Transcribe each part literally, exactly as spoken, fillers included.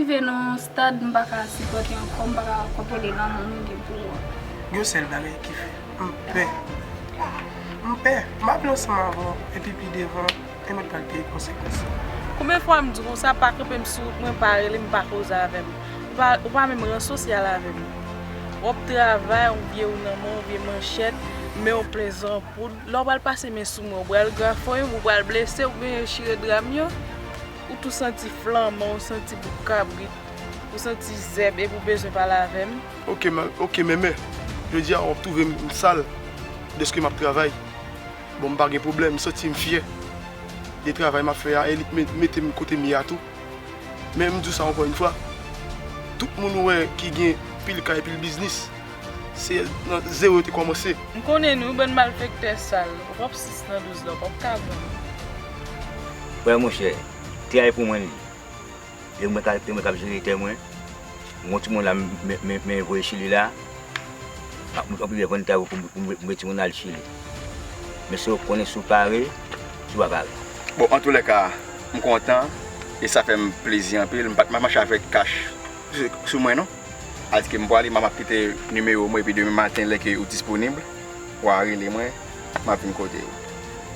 Rive nan yon stad, m pa ka sipòte ankò, m pa ka konprann lanmou m gen pou ou an. Yon sèl bagay ki fè m pè. M pè. M ap vin ansanm avè w, epi pi devan, e mwen k pral peye konsekans. Konbyen fwa m di w konsa, pa kanpe m sou wout mwen, pa rele m, pa koze avè m. Ou pa, ou pa menm ran sosyal avè m. W ap travay, yon vye ou nan men w, vye manchèt, men w plen zanpoud. Lè w pral pase men sou mwen, ou pral grafonyen, ou pral blese, oubyen chire dra m yo. Ou tou santi flanman, ou santi bouk kabrit, ou santi zèb, epi ou bezwen pale avè m. Ok, ma, ok, men, men, jodi a w ap twouve m sal dèske m ap travay. Bon, m pa gen pwoblèm, m santi m fyè de travay m ap fè a, e li met-, mete m kote m ye a tou. Men m di w sa ankò yon fwa, tout moun ou wè ki gen pil kay, pil biznis, se nan zewo yo te kòmanse. M konnen nou, bann malfektè sal, w ap sis nan douz la, w p ap ka vann. Wè, monchè, travay pou mwen li. E mwen ka, e mwen k ap jere tè mwen. Mwen timoun la, m, m, m, m voye Chili la. M ap, m ap rive vann tè pou, pou, pou, pou timoun al Chili. Men si w konnen si w pare, si w pa pare. Bon, antoulèka, m kontan e sa fè m plezi anpil. M pa t, m pa t mache avèk kach sou, sou mwen, non. Alòske m prale, m ap kite nimewo mwen, epi demen maten, lè ke ou disponib, w a rele mwen, m ap vin kote w.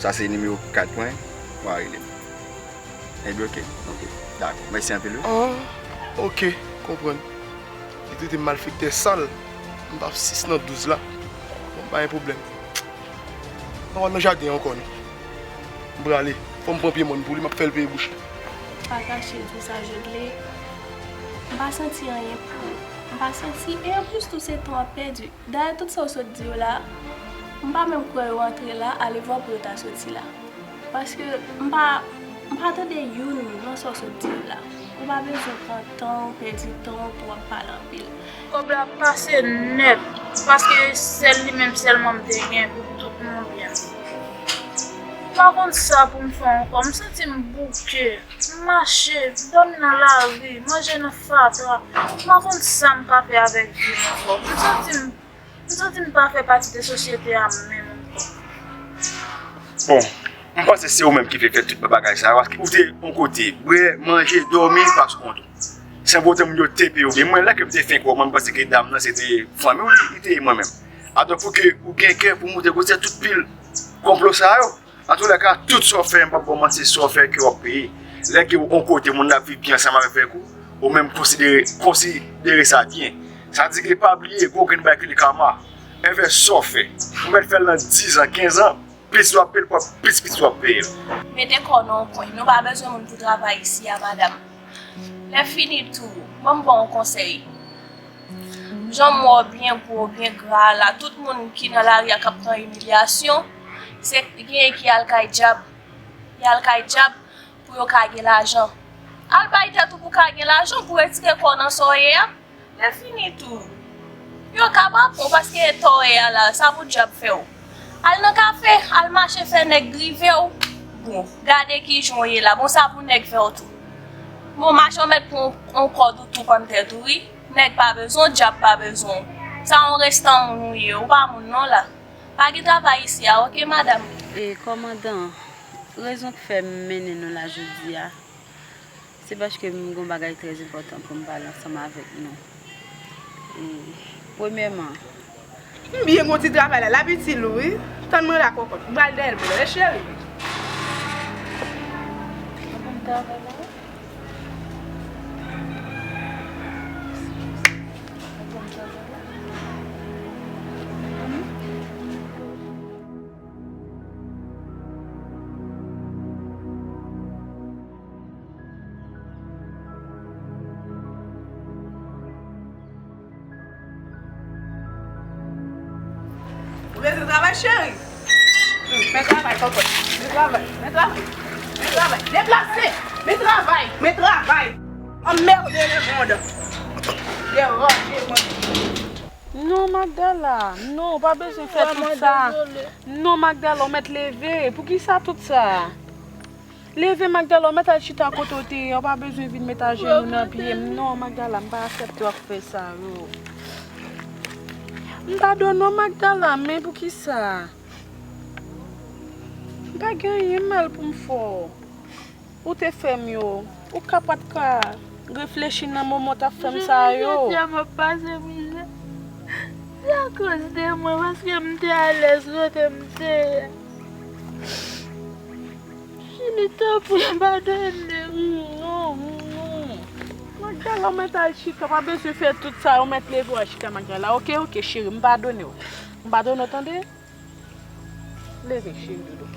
Sa se nimewo kat mwen, w a rele m. Ebyen, ok. Ok. Dakò. Mèsi anpil, wi. Ah, ok. Konprann. Li trete m malfektè sal. M p ap sis nan douz la. Bon, pa gen pwoblèm. M pa pral nan jaden an ankò, non. M prale. Fò m pran pye mòn pou li, m ap fè l peye bouch li. Pa kache tou sa, Jodle. M pa santi anyen pou ou. M pa santi, e anplis tou se tan w ap pèdi. Dayè tout sa w sot di yo la, m pa menm kwè yo antre la, alevwa pou yo ta soti la. Paske m pa, m pa tande youn nan sa w sot di yo la. Ou pa bezwen pran tan w, pèdi tan w pou w ap pale anpil. Kòb la pase nèt, paske sèl li menm sèlman m te gen pou tout moun byen. M pa konn sa pou m fè ankò, m santi m bouke. M mache, m dòmi nan lari, manje nan fatra. M pa konn sa m ka fè avèk vi m ankò. M santi m, m santi m pa fè pati de sosyete a menm ankò. Bon, m panse se ou menm ki vle fè tout bagay sa yo, paske ou te yon kote, bwè, manje, dòmi, pase kont ou. Sanpoutan moun yo te peye w byen. Mwen, lè ke m te fenk wè w, mwen, m panse ke dam nan se te fanmi w li, li te ye mwen menm. Atò, pou ke ou gen kè pou monte kote tout pil konplo sa yo, Antoulèka, tout sa w fè, m p ap ba w manti, sa w fè ke w ap peye. Lè ke w yon kote, moun ap viv byen ansanm avèk ou, ou menm konsidere, konsidere sa byen. Sa di ke pa bliye, gen yon grenn bagay ki rele karma. Envès sa w fè. Ou mèt fè l nan diz an, kenz an, plis w ap peye l, plis, plis w ap peye l. Mete kò w nan yon kwen. Nou pa bezwen moun pou travay isi a, madanm. Lèfini tou, ban m ba w yon konsèy. Jan m wè w byen gwo, byen gra la, tout moun ki nan lari a k ap pran imilyasyon, se genyen ki al kay dyab. Y al kay dyab pou yo ka gen lajan. Al bay tèt ou pou w ka gen lajan, pou w retire kò w nan sa w ye a. Lèfini tou, yo ka pa pran w paske e ta w ye a la, sa pou dyab fè w. Al nan kafe, al mache fè nèg drive w. Bon, gade kijan w ye la. Bon, sa pou nèg fè w tou. Bon, mache w mèt pran yon kòd ou tou pran tèt ou, wi. Nèg pa bezwen w, dyab pa bezwen w. Sa yon restan moun ou ye, ou pa moun non la. Pa gen travay isi a, oke, madanm? E, kòmandan, rezon k fè m mennen nou la jodi a, se paske m gen yon bagay trè enpòtan pou m pale ansanm avèk nou. E, premyèman, m byen gon ti travay la, l ap itil ou, wi. Tann mwen la, kòkòt. M pral dèyè l pou lè, cheri. Ou bezwen travay, cheri? Hmm, men travay, kòkòt. Men travay, men travay. Men travay. Deplase! Men travay, men travay. Anmède lemonn. Deranje mwen. Non, Magdala, non, ou pa bezwen fè tout sa. Non, Magdala, ou mèt leve. Poukisa tout sa? Leve, Magdala, ou mèt al chita kote w te ye a, ou pa bezwen vin met ajenou nan pye m. Non, Magdala, m pa aksepte w ap fè sa yo. M padone w, Magdala, men poukisa? M pa gen anyen mal pou m fè w. Ou te fè m yo, ou ka pa t ka. Reflechi nan moman w t ap fè m sa yo. Jodi a m ap pase mizè. Se akoz de mwen, paske m te alèz kote m te ye. Chili, tanpri, padone m. Non, non. Magdala, ou mèt al chita, pa bezwen fè tout sa, ou mèt leve w al chita, Magdala. Oke, oke, cheri, m padone w. M padone w, tande? Leve, cheri doudou.